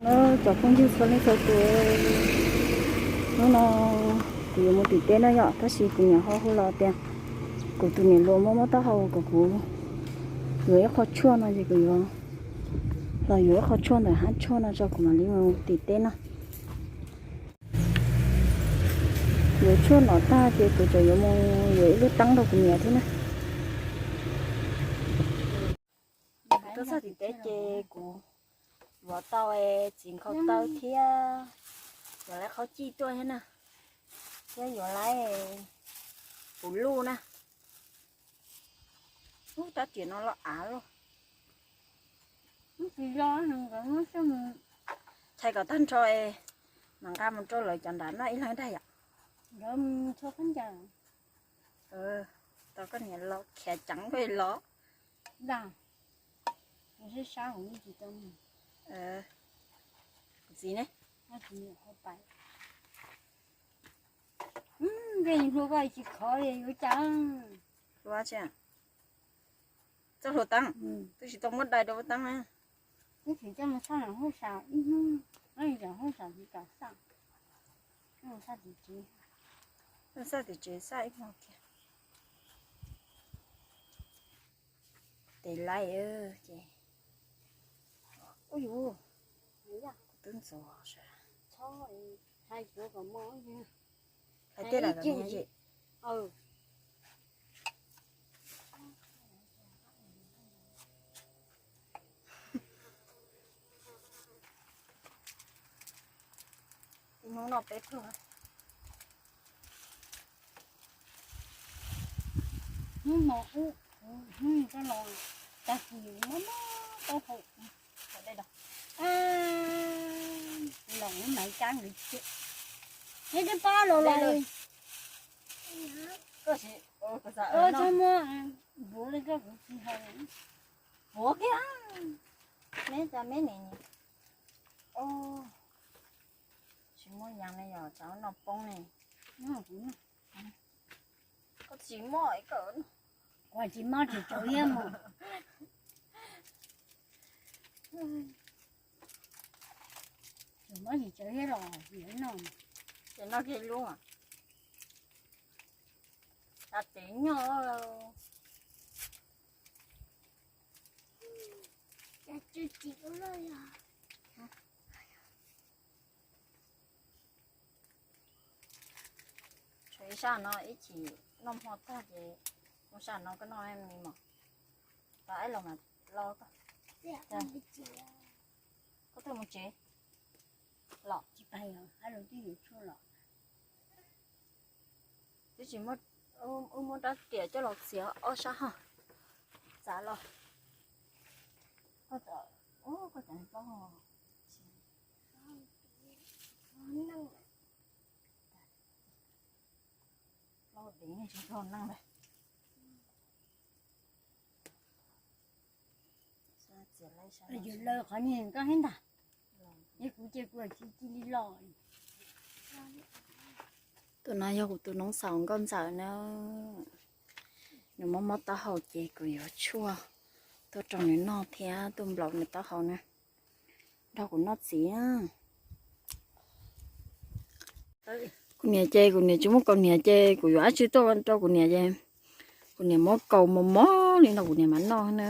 Cov phooj ywg txhua leej txhua tus, hnub no kuv yuav mus tim teb no yom, tab sis kuv niam ho hu los tias kuv tus niam hluas mob mob taub hau kom kuv yuav ib qho tshuaj no ces kuv yuav los yuav ib qho tshuaj ntawm hab tshuaj no tso kuv mam li mus tim teb no. Yuav tshuaj no tag ces kuv tseem yuav mus yuav ib lub teeb rau kuv niam thiab na. Kuv tuaj txog tim teb ces kuv yuav tau txiv nkhaus taw thiab yuav lawv qhaub cij tuaj thiab na, thiab yuav lawv kuv luj na. Ub, rab riam no los av loj. Tsis yog, nkawd muab xyuas mus, tshais kom tag nrho es mam nqa mus rau lawv cov nrad noj ib leeg dag yom. Nkawd mus txhua qab ncaws. Tau koj niam los khiav ceev koj los. Dag, sab sab kuv tsis tau mus. Kuv txiv ne? Kuv txiv hu pais. Nqe hlua koj tsis khov li yuav cas. Hlua tsi? Txoj hlua teeb, twb tsis tau muab dai rau lub teeb na. Twb tsis coj mus xaj hauj sam ib hnub, ib yam hauj sam tsis kam xaj. Xaj tim tsev, xaj tim tsev xaj ib hmo kiag. Tes laij ces, ub yus, kuv twb ntxuav sawv. Hais tias lam Ib hnub noj peb pluag. Hnub no ub, hnub no los tag kis mob mob taub hau. Los ua Maiv Kab nkawd tsev. Neb twb pab los los. Txhob muab npuav li koj kuv tsis hais. Npuav kiag. Meb cas meb nim, tsis muaj yas li yog tsam no poob ne. Koj tsis mob, koj tsis mob tsis tsau hiab mus. Tsis mob tsis tsau hiab los yuav noj. Ces noj kiag lub, tas tes nyog. Tshuav ib sab no ib chim noj hmo tag ces mus sab no koj noj me mos. Tau ib los mas lo koj. Koj tuaj mus tsev los. Twb tsis muab, wb muab rab riam coj los txiav ob sab ho txav los. Koj, koj cov plaub hau plaub dev tsis tau neeg lawm. Yus laws qhov niag koj hab ntag. Yog kuv ces kuv tsis cia li los. Tus no yog kuv tus noob xaus nkauj ntxawm na. Nws mob mob taub hau ces kuv yuav tshuaj tuaj rau nws noj thiab tuaj nplaum nws taub hau na. Nrog kuv noj txiv na. Kuv niam ces kuv niam tsis muab kaus hniav ces kuv yuav dab tsi tuaj rau kuv niam ces kuv niam muab kaus mos mos li no kuv niam mam noj na.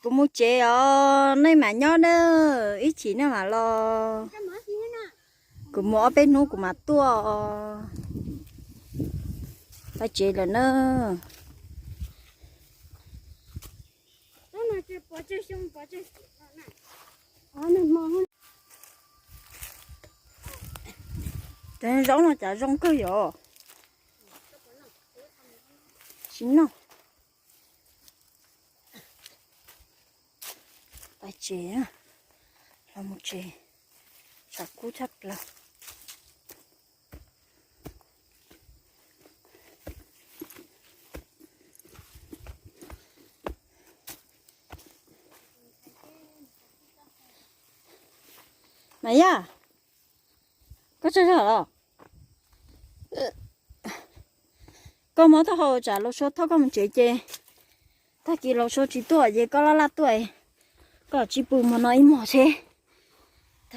Kuv mus tsev os, nej mam nyob na, ib chim nej mam los. Kuv mus ob peb hnub kuv mam tuaj. Pab tsev lawm na. Cov zaub no cas zoo kawg yom. Tsis noj. Pab tsev, los mus tsev. Tshav kub tshaj plaws. Mas Yaj, koj tsaug zog los? Koj mob taub hau tsam Laus Suav thauj koj mus tsev ces tag kis Laus Suav tsis tuaj ces koj laj laj tuaj, koj tsis pw hmo no ib hmos seb.